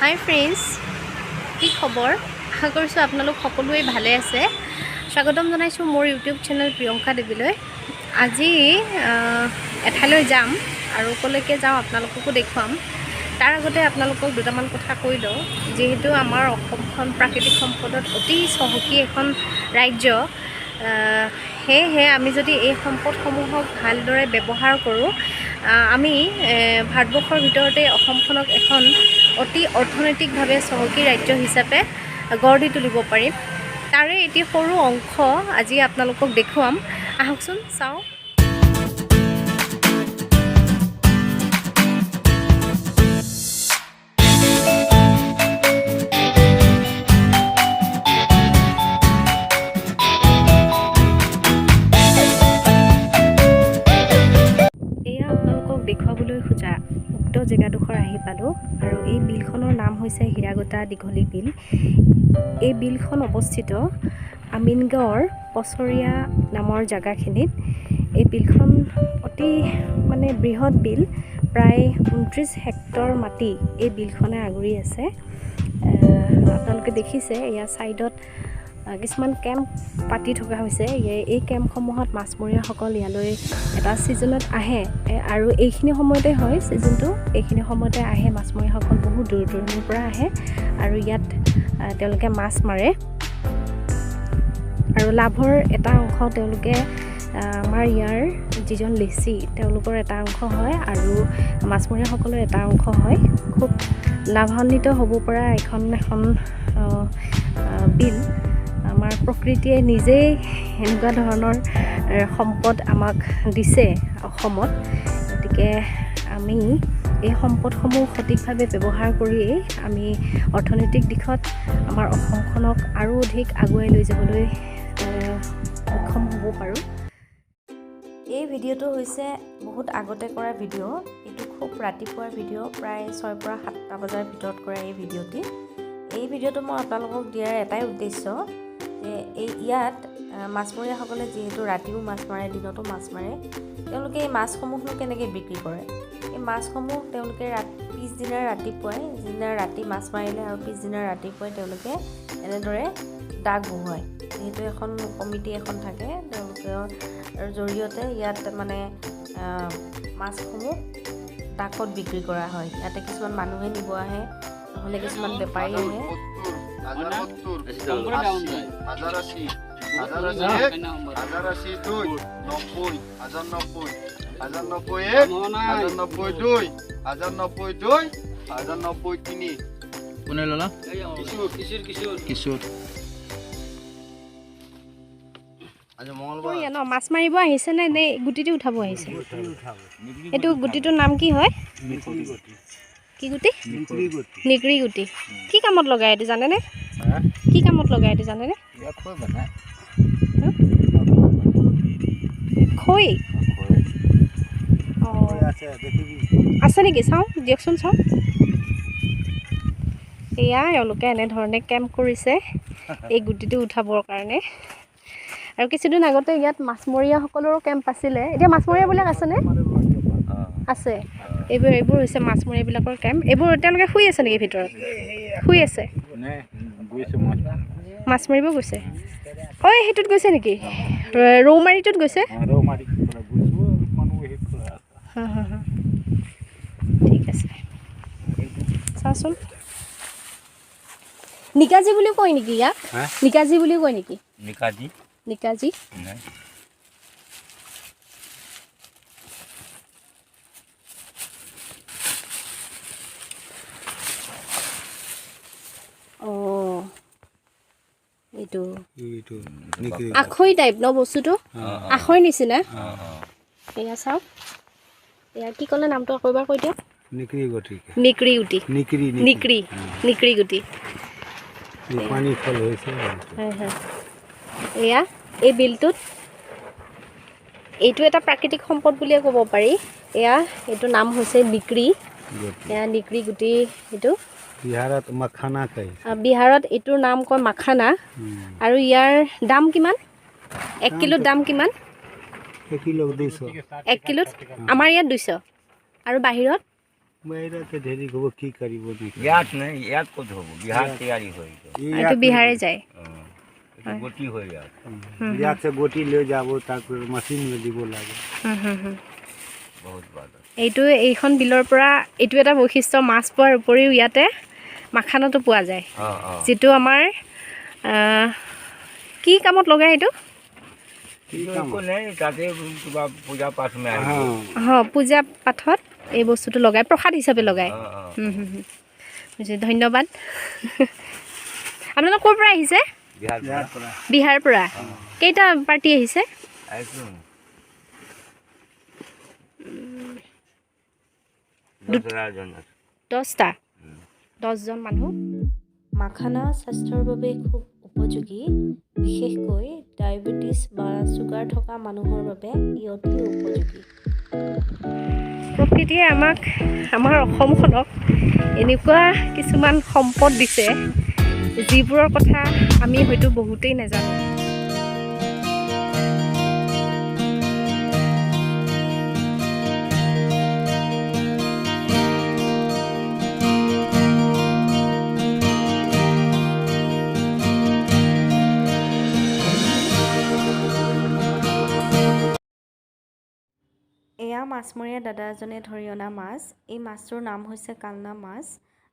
হাই friends, কি খবৰ? আশা কৰিছোঁ আপোনালোক সকলোৱে ভালে আছে। স্বাগতম জনাইছোঁ মোৰ ইউটিউব চেনেল প্ৰিয়ংকা দেৱীলৈ। আজি এঠাইলৈ যাম আৰু ক'লৈকে যাওঁ আপোনালোককো দেখুৱাম। তাৰ আগতে আপোনালোকক দুটামান কথা কৈ লওঁ। যিহেতু আমাৰ অসমখন প্ৰাকৃতিক সম্পদত অতি চহকী এখন ৰাজ্য, সেয়েহে আমি যদি এই সম্পদসমূহক ভালদৰে ব্যৱহাৰ কৰোঁ, আমি ভাৰতবৰ্ষৰ ভিতৰতে অসমখনক এখন অতি অৰ্থনৈতিকভাৱে চহকী ৰাজ্য হিচাপে গঢ় দি তুলিব পাৰিম। তাৰে এটি সৰু অংশ আজি আপোনালোকক দেখুৱাম। আহকচোন চাওঁ। এয়া আপোনালোকক দেখুৱাবলৈ খোজা উক্ত জেগাডোখৰ আহি পালোঁ আৰু এই বিলখনৰ নাম হৈছে হীৰাগোটা দীঘলী বিল। এই বিলখন অৱস্থিত আমিনগাঁৱৰ পছৰীয়া নামৰ জেগাখিনিত। এই বিলখন অতি মানে বৃহৎ বিল, প্ৰায় 29 হেক্টৰ মাটি এই বিলখনে আগুৰি আছে। আপোনালোকে দেখিছে এয়া ছাইডত কিছুমান কেম্প পাতি থকা হৈছে। এই কেম্পসমূহত মাছমৰীয়াসকল ইয়ালৈ এটা ছিজনত আহে আৰু এইখিনি সময়তে হয় ছিজনটো, এইখিনি সময়তে আহে মাছমৰীয়াসকল, বহু দূৰ দূৰণিৰ পৰা আহে আৰু ইয়াত তেওঁলোকে মাছ মাৰে আৰু লাভৰ এটা অংশ তেওঁলোকে আমাৰ ইয়াৰ যিজন লেচি তেওঁলোকৰ এটা অংশ হয় আৰু মাছমৰীয়াসকলৰ এটা অংশ হয়। খুব লাভান্বিত হ'ব পৰা এখন এখন বিল। আমাৰ প্ৰকৃতিয়ে নিজেই এনেকুৱা ধৰণৰ সম্পদ আমাক দিছে অসমত। গতিকে আমি এই সম্পদসমূহ সঠিকভাৱে ব্যৱহাৰ কৰিয়েই আমি অৰ্থনৈতিক দিশত আমাৰ অসমখনক আৰু অধিক আগুৱাই লৈ যাবলৈ সক্ষম হ'ব পাৰোঁ। এই ভিডিঅ'টো হৈছে বহুত আগতে কৰা ভিডিঅ'। এইটো খুব ৰাতিপুৱাৰ ভিডিঅ', প্ৰায় 6ৰ পৰা 7টা বজাৰ ভিতৰত কৰা এই ভিডিঅ'টি। এই ভিডিঅ'টো মই আপোনালোকক দিয়াৰ এটাই উদ্দেশ্য যে এই ইয়াত মাছমৰীয়াসকলে যিহেতু ৰাতিও মাছ মাৰে, দিনতো মাছ মাৰে, তেওঁলোকে এই মাছসমূহনো কেনেকৈ বিক্ৰী কৰে? এই মাছসমূহ তেওঁলোকে পিছদিনা ৰাতিপুৱাই, যিদিনা ৰাতি মাছ মাৰিলে আৰু পিছদিনা ৰাতিপুৱাই তেওঁলোকে এনেদৰে ডাক বহুৱায়। যিহেতু এখন কমিটি এখন থাকে, তেওঁলোকৰ জৰিয়তে ইয়াত মানে মাছসমূহ ডাকত বিক্ৰী কৰা হয়। ইয়াতে কিছুমান মানুহে নিব আহে, নহ'লে কিছুমান বেপাৰী আহে। 1070, 1080, 1080, 1081, 1082, 90, 1090, 1091, 1092, 1092, 1093। কোনে ল'লা? কিশোৰ। কিশোৰ। কিশোৰ। আজি মঙলবাৰ। ন মাছ মাৰিব আহিছে নে নে গুটিটো উঠাব আহিছে? এইটো গুটিটোৰ নাম কি হয়? কি গুটি? নিকৰি গুটি। কি কামত লগায় এইটো জানেনে? কি কামত লগায় এইটো জানেনে? খৈ আছে নেকি? চাওঁ দিয়কচোন, চাওঁ। এয়া এওঁলোকে এনেধৰণে কেম্প কৰিছে এই গুটিটো উঠাবৰ কাৰণে। আৰু কিছুদিন আগতে ইয়াত মাছমৰীয়াসকলৰো কেম্প আছিলে। এতিয়া মাছমৰীয়াবিলাক আছেনে? আছে। এইবোৰ হৈছে মাছমৰীয়াবিলাকৰ কেম্প। এইবোৰ তেওঁলোকে শুই আছে নেকি? ভিতৰত শুই আছে? মাছ মাৰিব গৈছে। ঐ সেইটোত গৈছে নেকি? ৰৌমাৰীটোত গৈছে? ঠিক আছে, চাওঁচোন। নিকাজি বুলিও কয় নেকি ইয়াক? নিকাজি বুলিও কয় নেকি? নিকাজি। নিকাজি। অঁ, এইটো আখৈ টাইপ ন বস্তুটো, আখৈৰ নিচিনা। এয়া চাওক, এয়া কি ক'লে নামটো আকৌ এবাৰ কৈ দিয়ক। নিকৰি গুটি। নিকৰি গুটি। নিকৰি। নিকৰি, নিকৰি গুটি। পানী ফল হৈছে। হয় হয়। এয়া এই বিলটোত এইটো এটা প্ৰাকৃতিক সম্পদ বুলিয়ে ক'ব পাৰি। এয়া এইটো নাম হৈছে নিকৰি। এয়া নিকৰি গুটি। এইটো বিহাৰত মাখানা কয়। বিহাৰত এইটোৰ নাম কয় মাখানা। আৰু ইয়াৰ দাম কিমান? 1 কিলোত দাম কিমান? 1 কিলো 200। 1 কিলোত আমাৰ ইয়াত 200 আৰু বাহিৰত? বাহিৰতে ধেৰি হ'ব, কি কৰিব? ইয়াত নাই, ইয়াত ক'ত হ'ব? বিহাৰ তৈয়াৰী হৈ এইটো বিহাৰে যায়। গতি হৈ ইয়াত ইয়াতে গতি লৈ যাব, তাৰপৰা মেচিন দিব লাগে। বহুত ভাল। এইটো এইখন বিলৰ পৰা এইটো এটা বৈশিষ্ট্য, মাছ পোৱাৰ উপৰিও ইয়াতে মাখানাটো পোৱা যায়, যিটো আমাৰ কি কামত লগায় এইটো? পূজা পাঠত এই বস্তুটো লগায়, প্ৰসাদ হিচাপে লগায়। ধন্যবাদ। আপোনালোক ক'ৰ পৰা আহিছে? বিহাৰৰ পৰা। কেইটা পাৰ্টি আহিছে? দহটা। 10জন মানুহ। মাখানা স্বাস্থ্যৰ বাবে খুব উপযোগী, বিশেষকৈ ডায়েবেটিছ বা চুগাৰ থকা মানুহৰ বাবে ই অতি উপযোগী। প্ৰকৃতিয়ে আমাক, আমাৰ অসমখনক এনেকুৱা কিছুমান সম্পদ দিছে যিবোৰৰ কথা আমি হয়তো বহুতেই নাজানো। এয়া মাছমৰীয়া দাদা এজনে ধৰি অনা মাছ। এই মাছটোৰ নাম হৈছে কালনা মাছ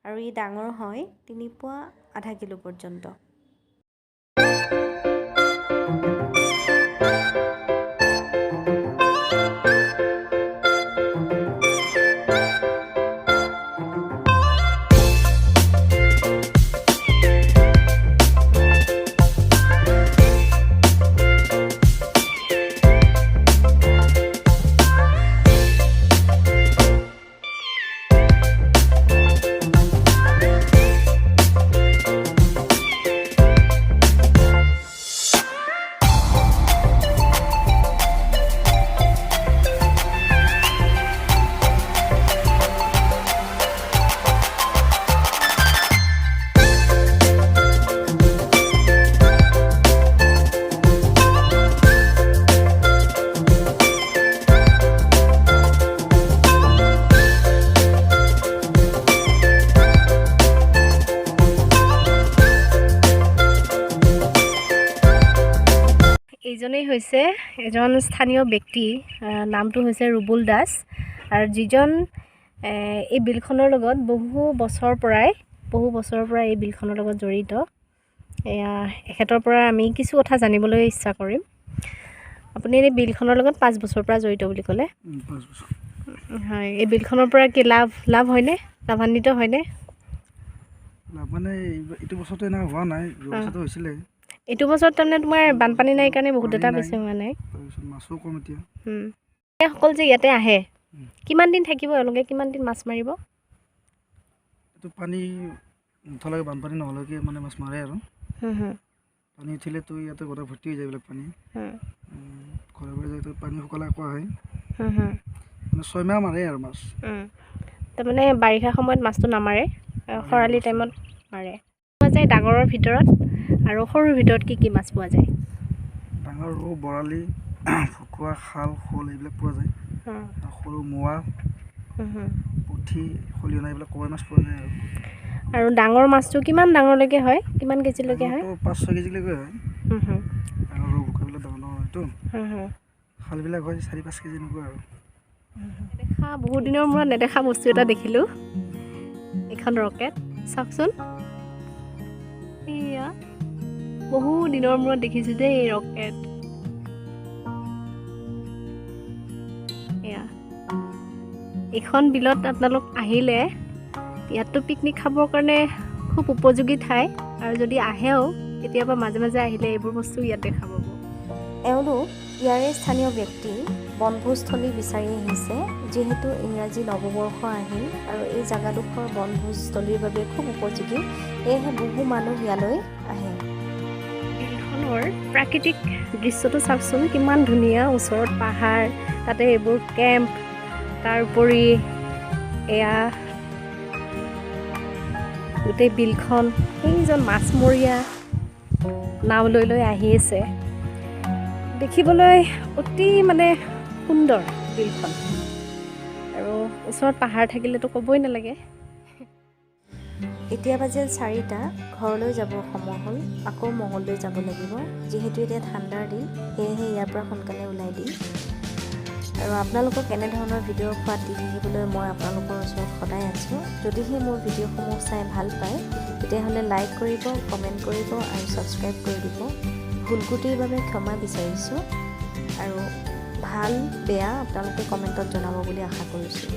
আৰু ই ডাঙৰ হয় 3 পোৱা আধা কিলো পৰ্যন্ত। এইজনেই হৈছে এজন স্থানীয় ব্যক্তি, নামটো হৈছে ৰুবুল দাস। আৰু যিজন এই বিলখনৰ লগত বহু বছৰৰ পৰাই এই বিলখনৰ লগত জড়িত। এয়া এখেতৰ পৰা আমি কিছু কথা জানিবলৈ ইচ্ছা কৰিম। আপুনি এই বিলখনৰ লগত 5 বছৰৰ পৰা জড়িত বুলি ক'লে। হয়, এই বিলখনৰ পৰা কি লাভ হয়নে, লাভান্বিত হয়নে? মানে এইটো বছৰটো এনেকুৱা হোৱা নাই, যোৱা বছৰটো হৈছিলে। এইটো বছৰত তাৰমানে তোমাৰ বানপানী নাই কাৰণে বহুত এটা বেছি হোৱা নাই, মাছো কম এতিয়া। সকল যে ইয়াতে আহে, কিমান দিন থাকিব এওঁলোকে, কিমান দিন মাছ মাৰিব? এইটো পানী নুঠালৈকে, বানপানী নহ'লেকে মানে মাছ মাৰে আৰু। পানী উঠিলেতো ইয়াতে গোটেই ভৰ্তি হৈ যায় এইবিলাক পানী। ঘৰে ঘৰে যায় পানী শুকালে আকৌ আহে। মানে 6 মাহ মাৰে আৰু মাছ। তাৰমানে বাৰিষা সময়ত মাছটো নামাৰে, খৰালি টাইমত মাৰে। পোৱা যায় ডাঙৰৰ ভিতৰত আৰু সৰুৰ ভিতৰত কি কি মাছ পোৱা যায়? ডাঙৰ ৰৌ, বৰালি, ভকুৱা, শাল, শ'ল এইবিলাক পোৱা যায়। সৰু মোৱা, পুঠি, খলিহনা এইবিলাক কৱৈ মাছ পোৱা যায়। আৰু ডাঙৰ মাছটো কিমান ডাঙৰলৈকে হয়, কিমান কেজিলৈকে হয়? 5-6 কেজিলৈকে হয়। ডাঙৰ ৰৌ, ভকুৱাবিলাক ডাঙৰ ডাঙৰ হয়তো। শালবিলাক হয় 4-5 কেজি এনেকুৱা। আৰু নেদেখা, বহুত দিনৰ মূৰত নেদেখা বস্তু এটা দেখিলোঁ, এইখন ৰকেট। চাওকচোন, এয়া বহু দিনৰ মূৰত দেখিছোঁ দেই এই ৰকেট। এয়া এইখন বিলত আপোনালোক আহিলে ইয়াততো পিকনিক খাবৰ কাৰণে খুব উপযোগী ঠাই। আৰু যদি আহেও কেতিয়াবা মাজে মাজে আহিলে এইবোৰ বস্তু ইয়াত দেখা পাব। এওঁলোক ইয়াৰে স্থানীয় ব্যক্তি, বনভোজথলী বিচাৰি আহিছে। যিহেতু ইংৰাজী নৱবৰ্ষ আহিল আৰু এই জেগাডোখৰ বনভোজস্থলীৰ বাবে খুব উপযোগী, সেয়েহে বহু মানুহ ইয়ালৈ আহে। বিলখনৰ প্ৰাকৃতিক দৃশ্যটো চাওকচোন কিমান ধুনীয়া। ওচৰত পাহাৰ, তাতে এইবোৰ কেম্প, তাৰ উপৰি এয়া গোটেই বিলখন। সেইজন মাছমৰীয়া নাও লৈ লৈ আহি আছে, দেখিবলৈ অতি মানে সুন্দৰ বিলখন। আৰু ওচৰত পাহাৰ থাকিলেতো ক'বই নালাগে। এতিয়া বাজিল 4টা। ঘৰলৈ যাবৰ সময় হ'ল। আকৌ মঙলদৈ যাব লাগিব। যিহেতু এতিয়া ঠাণ্ডাৰ দিন, সেয়েহে ইয়াৰ পৰা সোনকালে ওলাই দিম। আৰু আপোনালোকক এনেধৰণৰ ভিডিঅ' সোৱাদ দি থাকিবলৈ মই আপোনালোকৰ ওচৰত সদায় আছোঁ। যদিহে মোৰ ভিডিঅ'সমূহ চাই ভাল পায়, তেতিয়াহ'লে লাইক কৰিব, কমেণ্ট কৰিব আৰু ছাবস্ক্ৰাইব কৰি দিব। ভুল ক্ৰুটিৰ বাবে ক্ষমা বিচাৰিছোঁ আৰু ভাল বেয়া আপোনালোকে কমেণ্টত জনাব বুলি আশা কৰিছোঁ।